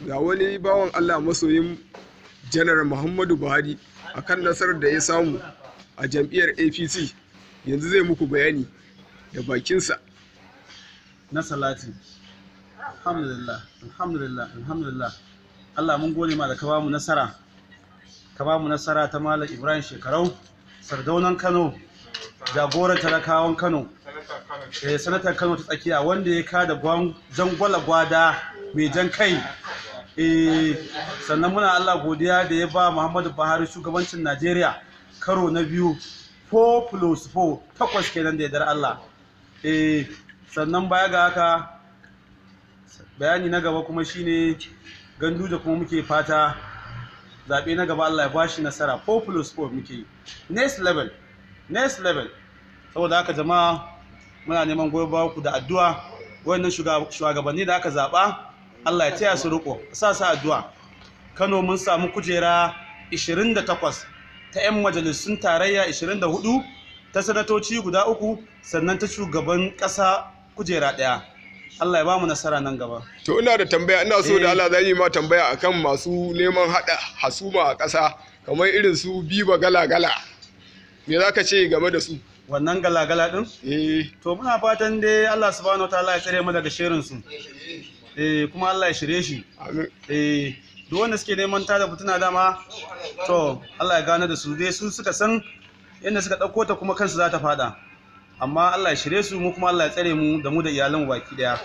Ga wani bawan Allah masoyin Janar Muhammadu Buhari akan nasarar da ya samu a jam'iyyar APC, yanzu zai muku bayani da bakinsa. Na salati. Alhamdulillah, alhamdulillah, alhamdulillah. Allah mun gode ma da ka bamu nasara. Ka bamu nasara ta Malam Ibrahim Shekarau, Sardaunan Kano, jagoran talakawan Kano. Sanatar Kano ta tsakiya, wanda ya kada jangwala gwada mai jan kai. Sannan muna Allah godiya da ya ba Muhammadu Buhari shugabancin Najeriya karo na biyu, 4 plus 4, 8 kenan da yardar Allah. Sannan baya ga haka, bayani na gaba kuma shine Ganduje, kuma muke fata zaɓe na gaba Allah ya bashi nasara. 4 plus 4 muke yi, next level, next level. Saboda haka jama'a, muna neman goyon bayan ku da addu'a. Wayannan shugabanni da aka zaɓa, Allah ya taya su riko, sa sa addu'a. Kano mun samu kujera 28 ta 'yan majalisun tarayya, 24 ta sanatoci guda 3, sannan ta shugaban ƙasa kujera 1. Allah ya ba mu nasara nan gaba. To, ina da tambaya, ina so da Allah zan yi ma tambaya akan masu neman haɗa hasuma a ƙasa, kamar irin su Biba Gala Gala. Me za ka ce game da su? Wannan gala-gala din? Eh. To, muna fatan dai Allah subhanahu wataala ya tsare mu daga shirin su. Kuma Allah ya shirye shi. Amin. Duk wanda suke neman tada fitina dama, to Allah ya gane da su dai, su suka san yadda suka ɗauko ta, kuma kansu za ta fada. Amma Allah ya shirye su, mu kuma Allah ya tsare mu da mu da iyalan baki daya.